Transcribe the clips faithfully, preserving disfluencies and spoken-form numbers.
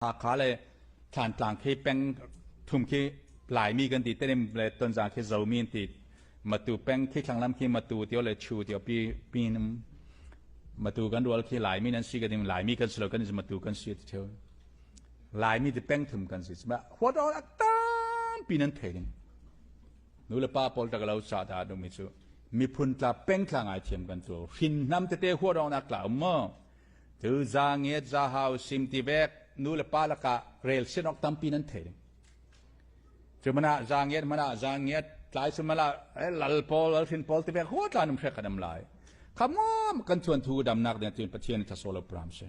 Hakha le Thantlang khi peng thum khi Laimi kan ti, Tedim le Tonzang khi Zomi an ti. Matu peng khi thlanglam khi Matu tio le Chu tio pi, pi nam. Matu kan rual khi Laimi nan si ka ding, Laimi kan si lo kan si, Matu kan si ti theo. Laimi ti peng thum kan si. Cuma huat awng a tampi nan thei ding. Nu le pa pawl tak lo sa ta dum mi chu. Miphun tla peng tla ngai thiam kan tu. Hrin hnam tete huat awng nak tla um maw. Tu za ngiat za hau sim ti vek. Nu le pa laka rel sin awk tampi nan thei ding. Chu mana za ngiat, mana za ngiat, tlai chu mana, eh, lal pawl, lal hrin pawl ti vek huat tla num hrek kan um lai. Kha muam kan chuan thu dam nak ding tin Pathian tha solo pram se.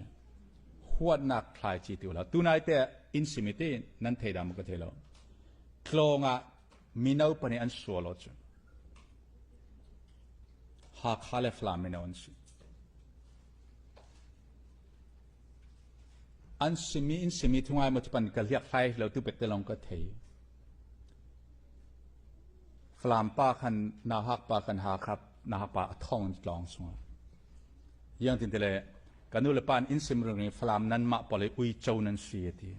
Huat nak thlai chi tu la. Tunai te in simi ti nan thei dam ka thei lo. Tlawngah mino pani an sual lo chu. Hakha le Falam mino an si. An simi, in simi thungai maw chu pan ka liak hlai lo tu pek te long ka thei. Falam pa khan, Nauhak pa khan, Hakha, Nauhak pa a thawng tlawng sunga. Yang tin te le, ka nu le pan in sim ring ring Falam nan mah pawl le ui chau nan si a ti.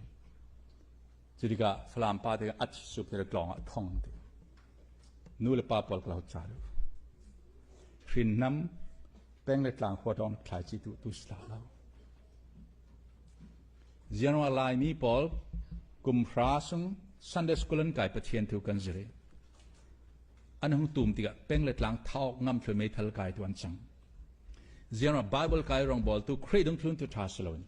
Chu dika Falam pa te a thi sup te le tlawng a thawng ti. Nu le pa pawl ka lo cha lu. Hrin hnam, peng le tlang huat awng thlai chi tu, tu sila lo. Zianwa Laimi pawl, kum hra sung Sunday school an kai Pathian thu kan ziri. An hung tum tika peng le tlang thawk ngam thlui mei thal kai tu an chang. Zianwa Bible kai rong bawl tu Khrih dung thlun tu tha si lo in.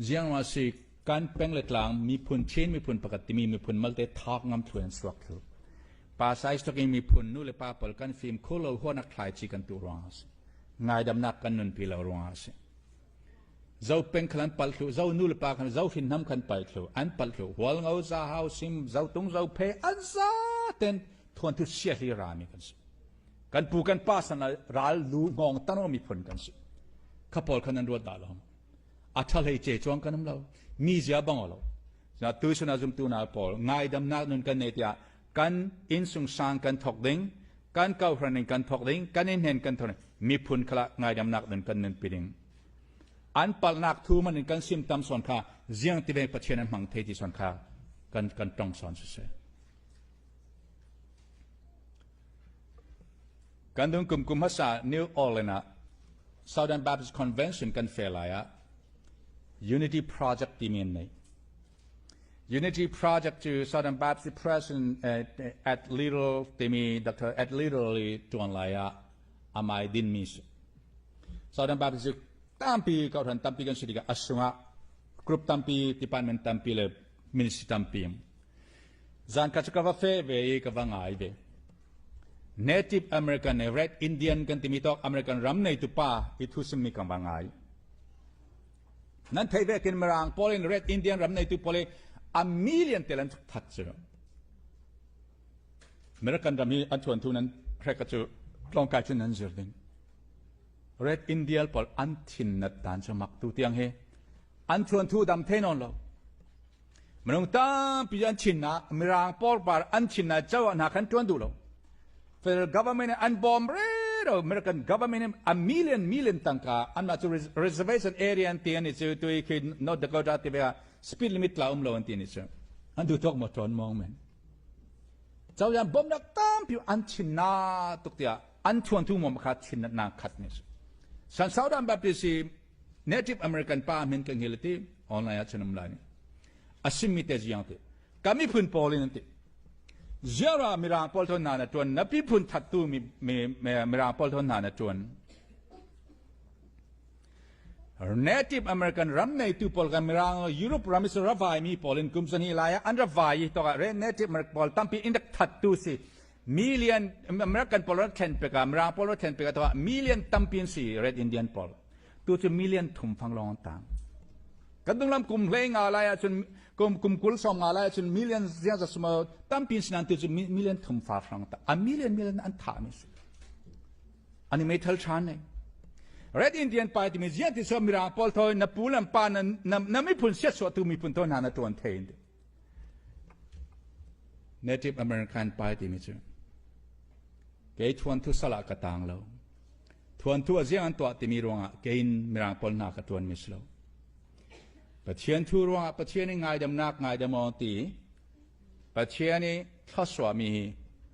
Zianwa si kan peng le tlang miphun Chin miphun pakat timi miphun malte thawk ngam thlui an suak thlu. Pa sai stoking miphun nu le pa pawl kan fim khul lo huat nak thlai chi kan tu ruang a si. Ngaidam nak kan nun pi lo ruang a si. Zo peng khalan pal thlu, zo nu le pa khan, zo hrin hnam khan pal thlu, an pal thlu. Hual ngo za hau sim, zo tung zo phe, an za ten thuan thu sia hli rami kan si. Kan pu kan pa san a ral lu ngawng tan aw miphun kan si. Kha pawl khan an ruat dah lo. A tha hlei che chuang kan um lo. Mi zia bang aw lo. Na tui sun a zum tu na pawl. Ngaidam nak nun kan nei tia. Kan in sung sang kan thok ding. Kan kau hran in kan thok ding. Kan in hen kan thok ding. Miphun khala ngaidam nak nun kan nun pi ding. An palnak thu manin kan sim tam sawn kha, ziang ti veng Pathian an hmang thei ti sawn kha, kan, kan tong sawn sese. Kan dung kum kum hmasa New Orleans ah Southern Baptist Convention kan fe lai ah Unity Project ti min nei. Unity Project chu Southern Baptist President, eh, Ed Little timi, Doctor Ed Little li tuan lai ah amai din mi si. Southern Baptist chu tampi, kau hran tampi kan si dika a sungah group tampi, department tampi le ministry tampi. Zan kha chu ka va fe ve i ka va ngai ve. Native American, Red Indian kan timi tawk American ram neitu pa i thusim mi ka va ngai. Nan thei vekin Mirang pawl in Red Indian ram neitu pawl i a million tel an that chu. American ram hi an thuan thu nan hrek a chu tlawngkai chu nan zir ding. Red Indian pawl an thin nat dan chu mak tu tiang hi an thuan thu dam thei nawn lo. Minung tampi an thinna, Mirang pawl par an thinna chauh ah hna khan tuan duh lo. Federal government an bawm rero, American government a million, million tangka, an mah chu res-, reservation area an ti an i chu tui khi North Dakota ti ve a speed limit tla um lo an ti ni chu. An duh tawk maw tuan mawng men. Chauh yan bawmnak tampi an thinna tuk tia, an thuan thu mawm kha thinna khat ni chu. San Southern Baptist i Native American pa min kan hil ti online a chun um lai ni. A sim mi te ziang ti. Ka miphun pawl in an ti. Ziara Mirang pawl thawn hna na tuan, na piphun thattu mi, mi, mi, Mirang pawl thawn hna na tuan. Native American ram neitu pawl kan Mirang Europe ram i ravai mi pawl in kum zan hi lai ah an ravai i tawk ah Native American pawl tampi in rak thattu si. Million American pawl rak thlen pek ah, Mirang pawl rak thlen pek ah tawk ah million tampi in si Red Indian pawl. Tu chu million thum fang long tang. Kan dunglam kum hlei nga lai ah chun, kum, kum kul sawm nga lai ah chun million ziang za suma tampi in sinan tu chu mi-, million thum fa fang ta. A million, million an thah mi si. Ani mei thal chan nei. Red Indian pai ti mi ziang ti so Mirang pawl thawn na pu lam pa na, na, na miphun siat suah tu miphun thawn hna na tuan thei in ti. Native American pai ti mi chu. Kei thuan thu sala ka tang lo. Thuan thu a ziang an tuah ti mi ruangah kei in Mirang pawl hna ka tuan mi si lo. Pathian thu ruangah Pathian ih ngaidamnak ngaidam aw ti, Pathian ih thluasuahmi hi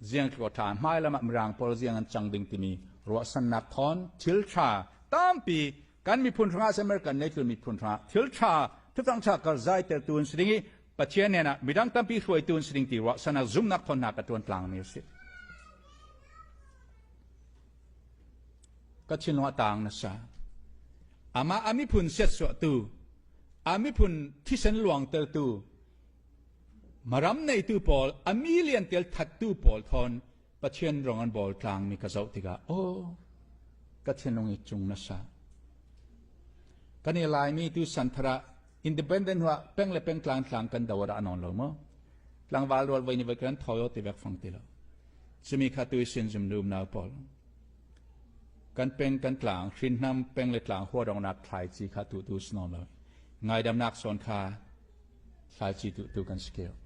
ziangtluk a ṭha, hmailamah Mirang pawl ziang an cang ding timi ruahsannak thawn thil ṭha tampi kan miphun hrangah, American neitlun miphun hrangah thil ṭha, thufang ṭha karzaitertu an si ding ih Pathian hnenah midang tampi hruaitu an si ding ti ruahsannak zumnak thawn hna ka ṭuan tlangmi a si. Ka thinlung a tang nasa. Amah a miphun siatsuahtu, a miphun thisen luangtertu, maram neitu pawl, a mi liantel thattu pawl thawn Pathian rong an bawl tlangmi ka zoh tikah, aw, ka thinlung ih cung nasa. Kan i Laimi tu santhar ah independent hnuah peng le peng tlang tlang kan do a dah nawn lo maw? Tlangval rual voi ni voi kan thawi aw ti vek fang ti lo. Cumi kha tu ihsin zumnu umnau pawl, kan peng kan tlang, hrinhnam peng le tlang huadongnak thlaici kha tuhtu si nawn lo. Ngaidamnak sawn kha thlaici tuhtu kan si kei uh.